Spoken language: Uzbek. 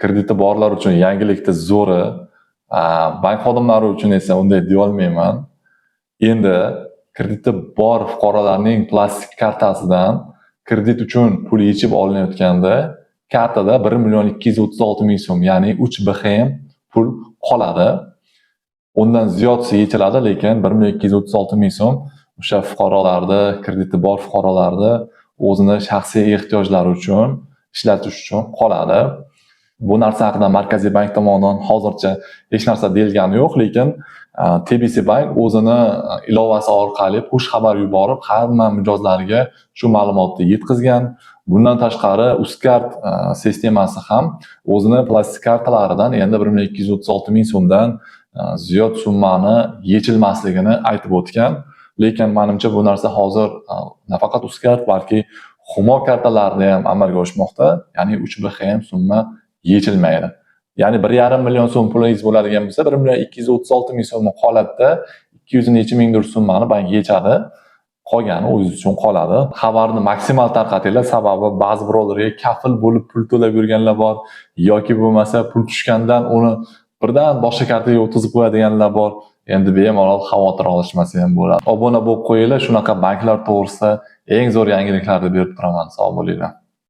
Krediti borlar uchun yangilikni zo'ri, bank xodimlari uchun esa unday deyolmayman. Endi krediti bor fuqarolarning plastik kartasidan kredit uchun pul yechib olinayotganda kartada 1 236 000 so'm, ya'ni 3 BHM pul qoladi. Undan ziyodsi yechiladi, lekin 1 236 000 so'm o'sha fuqarolarda, krediti bor fuqarolarda o'zini shaxsiy ehtiyojlari uchun ishlatish uchun qoladi. Bu narsa haqida Markaziy bank tomonidan hozircha hech narsa deyilgani yo'q, lekin TBC Bank o'zini ilovasi orqali push xabar yuborib, hamma mijozlariga shu ma'lumotni yetkazgan. Bundan tashqari, Uzcard sistemasi ham o'zini plastik kartalaridan endi 1 236 000 so'mdan ziyod summani yechilmasligini aytib o'tgan. Lekin manimcha, bu narsa hozir nafaqat Uzcard, balki Humo kartalarida ham amalga oshmoqda, ya'ni 3 BHM summa yechilmaydi. Ya'ni 1,5 million so'm pulingiz bo'ladigan bo'lsa, 1 236 000 so'm holatda 200 necha mingdir summani bank yechadi. Qolgani o'zingiz uchun qoladi. Xabarni maksimal tarqatinglar, sababi ba'zi birovlarga kafil bo'lib pul to'lab yurganlar bor yoki bo'lmasa pul tushgandan uni birdan boshqa kartaga o'tkazib qo'yadiganlar bor. Endi bemalol xavotir olishmasa ham bo'ladi. Obuna bo'lib qo'yinglar, shunaqa banklar to'g'risida eng zo'r yangiliklarni berib turaman. Sog' bo'linglar.